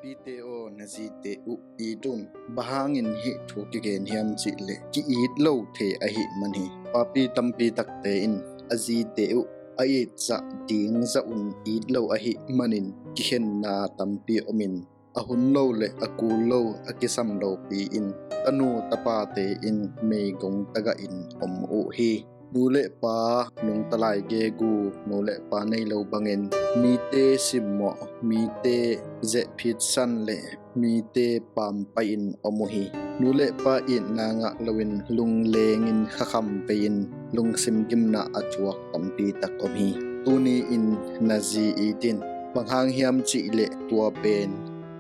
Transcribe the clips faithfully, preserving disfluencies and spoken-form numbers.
Pite aw, na zite uh it un. Bang hangin hih thu kigen hiam cih leh ki-it lo thei ahih man hi. Papi tampi takte in a zite uh a itzah ding zah un it lo ahih manin kikhenna tampi omin, a hun lo le a kul lo a kisam lopi in tanu tapate in meigong tagah in om uh hi. Nu le pa nungta lai gegu, nu le pa nei lo bangin mite simmawh, mite zehphitsan le mite pampai in om uh hi. Nu le pa itna ngah loin lunglengin khakham vei-in lungsim gimna a thuak tampi tak om hi. Tuni in na zi it in. Bang hang hiam cih leh tua pen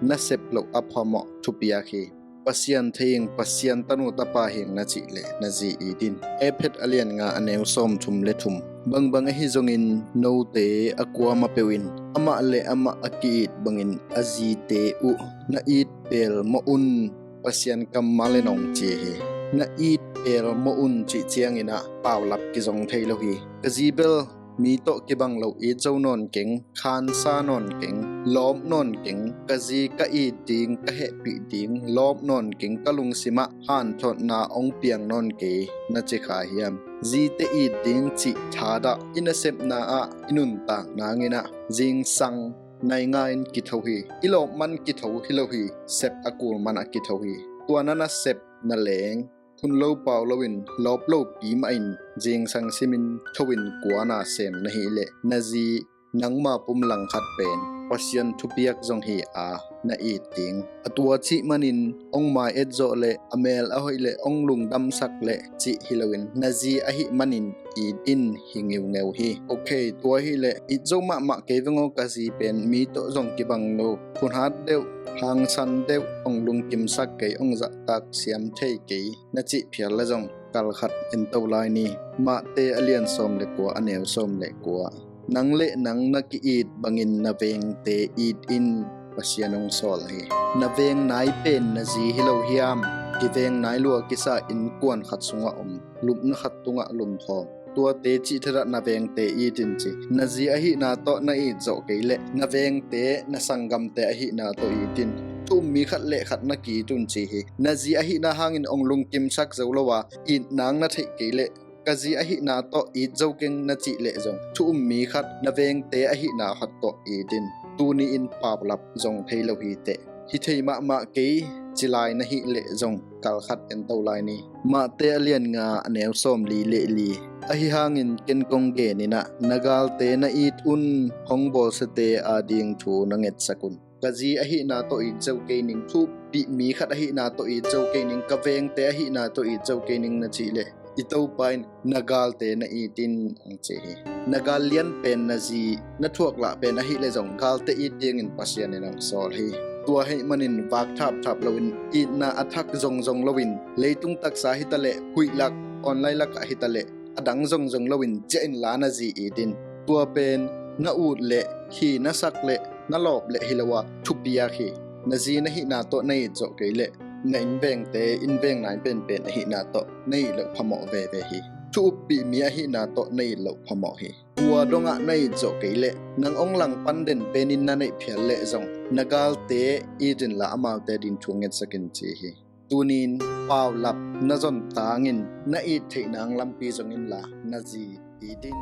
na sep loh a phamawh thupiak hi. Pasian thei ing, Pasian tanu tapa hi ing na cih leh na zi it in. Efesa a lian nga a neu sawmthum le thum. Bangbang ahi zongin note a kuamah peuh in amah le amah a ki-it bangin a zite uh na it pelmawh un, Pasian kammal in hong ci hi. Na it pelmawh un cih ciangin ah paulap kizong thei lo hi. Ka zi bel mi tawh kibang lo it zo nawn keng, khansa nawn keng, lawp nawn keng, ka zi ka it ding, ka hehpih ding lawp nawn keng, ka lungsimah hanthotna hong piang nawn kei na ci kha hiam? Zite it ding cih thadah i nasepna ah i nuntak nangin ah zingsang nai nga in kitho hi. I lawp man kitho hi lo hi, sep a kul man a kitho hi. Tua na nasep na leng phun lo pau loin lawp lopi mah in zingsang simin tho in kuana sem na hih leh na zi nangma pum langkhat pen Pasian thupiak zong hi a, na it ding. A tua cih manin hong mai-et zawh le a mel a hoih le hong lungdamsak le cih hi loin na zi ahih manin it in hi ngeungeu hi. Ok, tua hi leh it zo mahmah kei veng aw, ka zi pen mi tawh zong kibang lo, phunhat deuh, hangsan deuh, hong lungkimsak kei, hong zahtak siam thei kei na cih phial le zong kalkhat ento lai ni. Mate a lian sawm le kua a neu sawm le kua. Nang le nang na ki-it bangin na vengte it in, Pasian hong sawl hi. Na veng nai pen na zi hi lo hiam? Kiveng nai lua kisa innkuan khat sungah om, lupna khat tungah lumkhawm, tuate cih thadah na vengte it in ci. Na zi ahihna tawh na it zawh kei leh na vengte, na sanggamte ahihna tawh it in. Thu um mi khat le khat na ki-it un ci hi. Na zi ahihna hangin hong lungkimsak zo lo a, it nang na theih kei leh ka zi ahihna tawh it zo keng na cih leh zong thu um mi khat, na vengte ahihna khat tawh it in. Tuni in paulap zong thei lo hi teh. Hi thei mahmah kei ci lai na hih leh zong kalkhat ento lai ni. Mate a lian nga a neu sawm li le li. Ahi hangin ken kong gen in ah, na galte na it un, hong bawlsiate ading thu na ngetsak un. Ka zi ahihna tawh it zo kei ning, thu uppih mi khat ahihna tawh it zo kei ning, ka vengte ahihna tawh it zo kei ning na cih leh i Topa in na galte na it in hong ci hi. Na gal lian pen na zi, na thuak lah pen ahih leh zong galte it dingin Pasian in hong sawl hi. Tua ahih manin vak thapthap loin, itna a thak zongzong loin, leitung taksa hi ta leh, huih lak, online lakah hi ta leh, a dang zongzong loin ciah inla na zi it in. Tua pen na ut leh, hi na sak leh, na lawp leh hi lo a, thupiak hi. Na zi na hihna tawh na it zawh kei leh na innvengte, innveng nai penpen ahihna tawh na it loh phamawh veve hi. Thu uppih mi ahihna tawh na it loh phamawh hi. Tua dongah na it zawh kei leh nang hong langpan den penin na neih phial leh zong na galte it inla amaute ading thu ngetsak in ci hi. Tunin paulap na zon tangin na it theih nang lampi zong inla na zi it in.